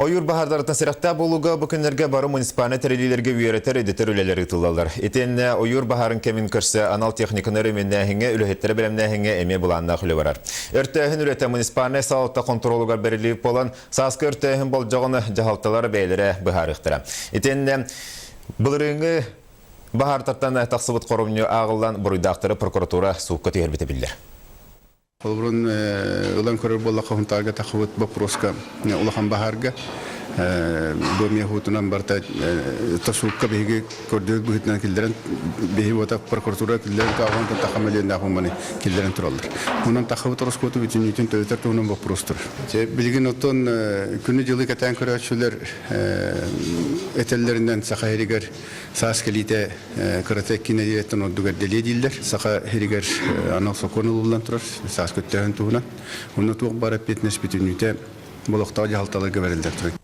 Ойуур баһаардарыттан сэрэхтээх буолууга бу күннэргэ бары муниципальнай тэриллиилэргэ үөрэтэр, өйдөтөр үлэлэр ыытыллаллар. Итиэннэ ойуур баһаарын кэмин көрсө анал техниканы өрөмүөннээһиҥҥэ, үлэһиттэри бэлэмнээһиҥҥэ эмиэ былааннаах үлэ барар. Өртөөһүн үлэтэ муниципальнай салалта хонтуруолугар бэриллибит буолан, сааскы өртөөһүн болдьоҕун дьаһалталар бэйэлэрэ быһаарыахтара. Итиэннэ былырыыҥҥы баһаартартан тахсыбыт хоромньу ааҕыллан буруйдаахтары прокуратура суукка түһэрбитэ биллэр. Холобурун ылан көрөр буоллахха, Хунтаарга тахсыбыт боппуруоска улахан баһаарга бу эмиэ уутунан барыта тосуукка биһиги көрдөбүл быһыытынан киллэрэн биһи уота прокуратура киллэрэн тааҕан таха мөлүйүөннээх маны киллэрэн тураллар. Онон тахабыт ороскуоту бүтүннүүтүн төлөтөр туһунан боппуруос турар. Билигин оттон күнү-дьылы кэтээн көрөөччүлэр этэллэринэн Саха сиригэр саас кэлиитэ кырата икки нэдиэлэттэн ордук эрдэлиэ дииллэр. Саха сиригэр анал сокуон ылыллан турар саас көттөөһүн туһунан. Онно туох баар эппиэтинэс бүтүннүүтэ олохтоох дьаһалталарга бэриллэр турар.